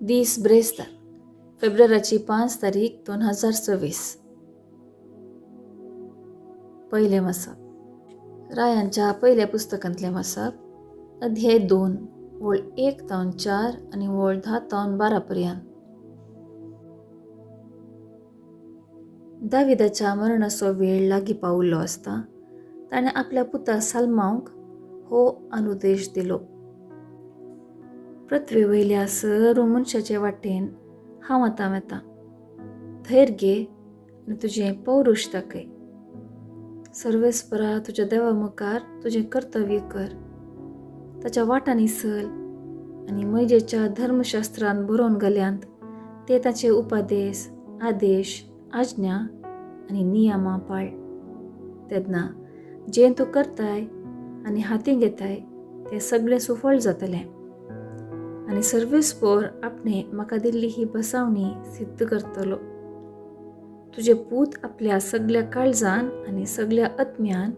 दीस ब्रेस्तार, फेब्रुवाराची 5 तारीख 2026. पयलें वाचप रायांच्या पयल्या पुस्तकांतलें वाचप, अध्याय 2, वळ 1 तावन 4 आनी वळ 10 तावन 12 पर्यंत. दाविदाच्या मरणाचो वेळ लागीं पाविल्लो आसता ताणें आपल्या पुता सालमांवक हो अनुदेश दिलो. पृथ्वी वयल्या सर्व मनशाचे वाटेन हांव आतां वेतां. धैर्य घे आनी तुजें पौरुश दाखय. सर्वेस्परा तुज्या देवा मुखार तुजें कर्तव्य कर. ताच्या वाटांनी चल आनी मैजेच्या धर्मशास्त्रान बरोवन घाल्यांत ते ताचे उपदेश, आदेश, आज्ञा आनी नियमां पाळ. तेन्ना जें तूं करताय आनी हातीं घेताय तें सगळें सुफळ जातलें आनी सर्वेस्पोर आपणें म्हाका दिल्ली ही बसावणी सिद्ध करतलो. तुजे पूत आपल्या सगल्या काळजान आनी सगल्या आत्म्यान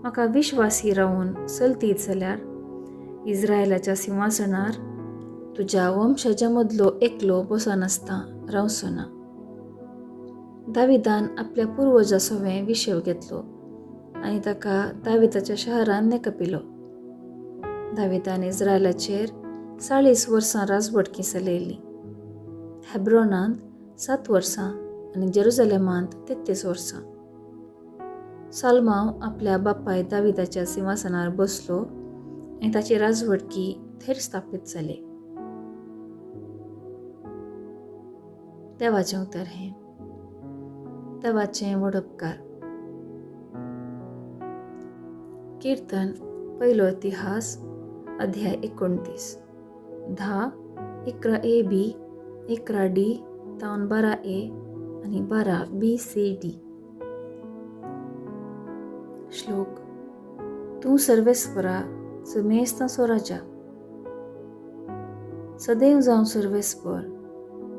म्हाका विश्वासी रावून चलतीत जाल्यार इस्रायलाच्या सिंहासनार तुज्या वंशाच्या मदलो एकलो बसनासता रावचो ना. दाविदान आपल्या पुर्वजा सवें विशेव घेतलो आनी ताका दाविदाच्या शहरान नेकपिलो. दाविदान इस्रायलाचेर 40 वर्सां राजवटकी चलयली. हेब्रोनांत 7 वर्सां आनी जेरुजलेमांत 33 वर्सां. सालमांव आपल्या बापाय दाविदाच्या सिंहासनार बसलो आनी ताची राजवटकी थेर स्थापीत जाली. देवाचें उतर हें. देवाचें वडपकार. कीर्तन पयलो इतिहास अध्याय 29, 10, 11 ए बी, 11 डी तावन 12 ए आनी 12 बी सी डी. श्लोक. तूं सर्वेस्परा सुमेस्तांचो राजा. सदैव जावं सर्वेस्पर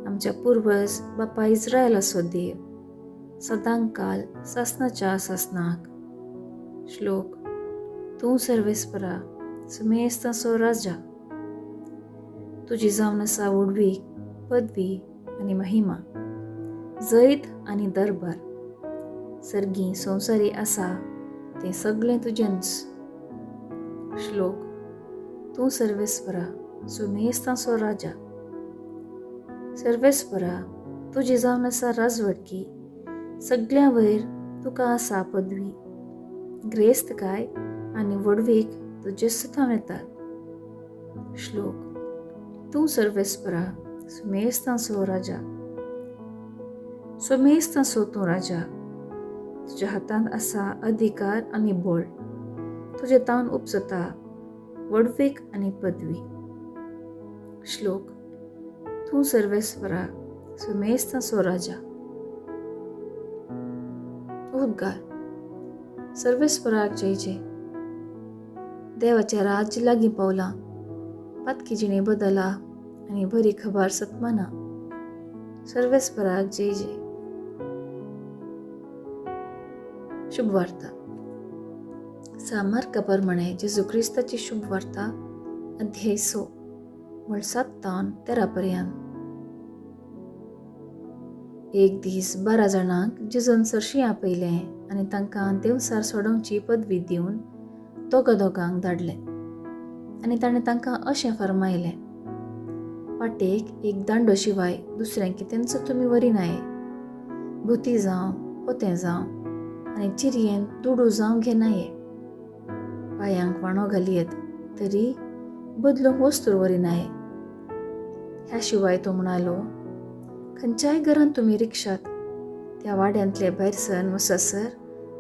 आमच्या पुर्वज बापा इस्रायलाचो देव, सदांकाल सासनाच्या सासनाक. श्लोक. तूं सर्वेस्परा सुमेस्तांचो राजा. तुजी जावन आसा व्हडवीक, पदवी आनी महिमा, जैत आनी दरबार. सर्गी संवसारी आसा तें सगळें तुजेंच. श्लोक. तूं सर्वेस्परा सुमेस्तांचो राजा. सर्वेस्परा तुजी जावन आसा राजवटकी, सगळ्यां वयर तुका आसा पदवी, ग्रेस्तकाय आनी व्हडवीक तुजेच थावन येतात. श्लोक. तूं सर्वेस्परा सुमेस्तांचो राजा. सुमेस्तांचो तूं राजा. तुज्या हातांत आसा अधिकार आनी बळ. तुजे तावन उपजता व्हडवीक आनी पदवी. श्लोक. तूं सर्वेस्परा सुमेस्तांचो राजा. उद्गार. सर्वेस्पराक जय जय. देवाचें राज्य लागीं पावलां. पातकी जिणे बदला आनी बरी खबर सतमाना. सर्वेस्पराक जय जय. शुभवार्ता. सामार्का प्रमाणे जेजू क्रिस्ताची शुभवार्ता, अध्याय 6, वळ 7 तावन 13 पर्यंत. एक दीस 12 जाणांक जेजून सरशीं आपयलें आनी तांकां देवसार सोडोवची पदवी दिवन दोगा दोगांक धाडलें आनी ताणें तांकां अशें फर्मायलें, वाटेक एक दांडो शिवाय दुसरें कितेंच तुमी व्हरिनाये. भुती जावं, पोतें जावं आनी चिरयेन दुडू जावं घेनाये. पांयांक वाणो घालयेत तरी बदलूंक वस्तू व्हरिनाये. ह्या शिवाय तो म्हणालो, खंयच्याय घरांत तुमी रिक्षात त्या वाड्यांतले भायर सर वचसर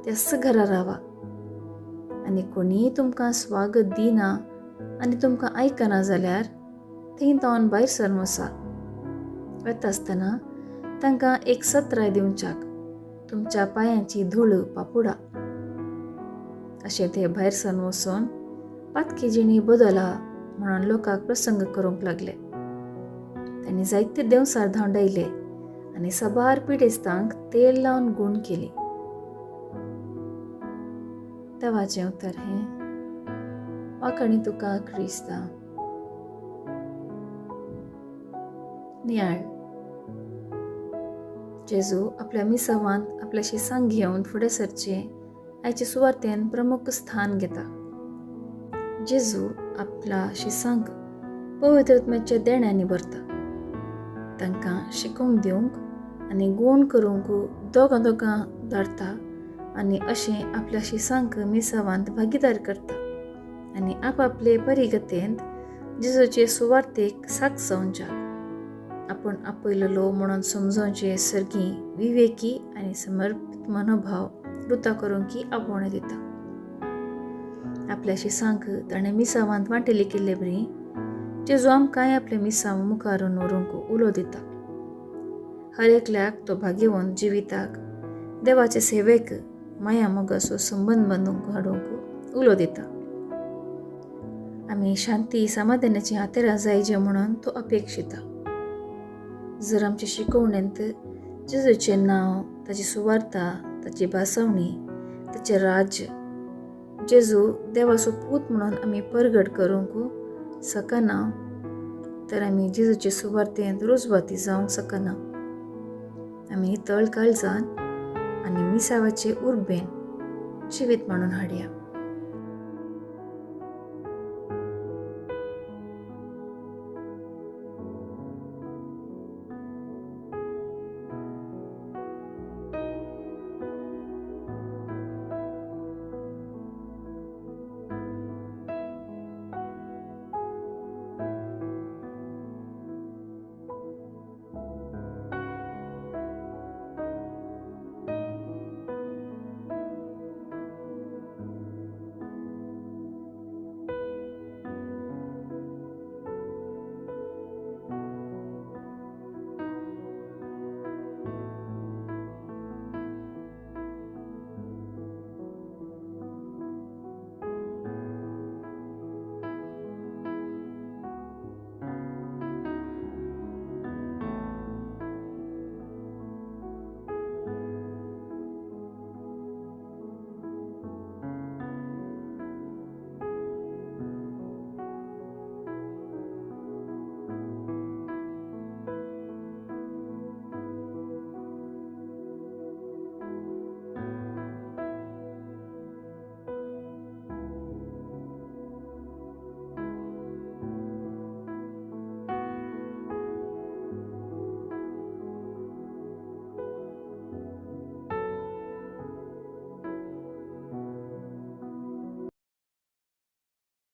त्याच घरा रावा आनी कोणीय तुमकां स्वागत दिना आनी तुमकां आयकना जाल्यार थंय तावन भायर सर वचा. वता आसतना तांकां एक सत्राय दिवच्याक तुमच्या पांयांची धूळ पापुडा. अशें ते भायर सर वचून पातकी जिणी बदला म्हणून लोकांक प्रसंग करूंक लागले. तांणी जायते देंवसार धांवडायले आनी साबार पिडेस्तांक तेल लावन गूण केली. देवाचें उतर हें. वाखाणी तुका क्रिस्ता. नियाळ. जेजू आपल्या मिसावांत आपल्या शिसांक घेवन फुडें सरचें आयचे सुवार्तेन प्रमुख स्थान घेता. जेजू आपल्या शिसांक पवित्रत्म्याच्या देण्यांनी भरता, तांकां शिकोवंक दिवंक आनी गूण करूंक दोगां दोगां धाडटा आनी अशें आपल्या शिसांक मिसावांत भागीदार करता आनी आपआपले परिगतेंत जेजूचे सुवार्तेक साक्ष जावच्याक आपूण आपयलेलो म्हणून समजोवचे सर्गी विवेकी आनी समर्पीत मनोभाव रुता करूंक आपोवणें दिता. आपल्या शिसांक ताणें मिसावांत वांटेली केल्ले बरी जेजू आमकांय आपले मिसांव मुखारून व्हरूंक उलो दिता. हर एकल्याक तो भाग्यवंत जिविताक देवाचे सेवेक माया मोगाचो संबंद बांदूंक हाडूंक उलो दिता. आमी शांती समाधानाची हातेरां जायचे म्हणून तो अपेक्षिता. जर आमचे शिकवणेंत जेजूचें नांव, ताची सुवार्ता, ताची भासावणी, ताचें राज्य, जेजू देवाचो पूत म्हणून आमी परगट करूंक शकना तर आमी जेजूचे सुवार्तेंत रुजवाती जावंक शकना. आमी नितळ काळजान आनी मिसावाचे उर्बेन जिवीत म्हणून हाडया.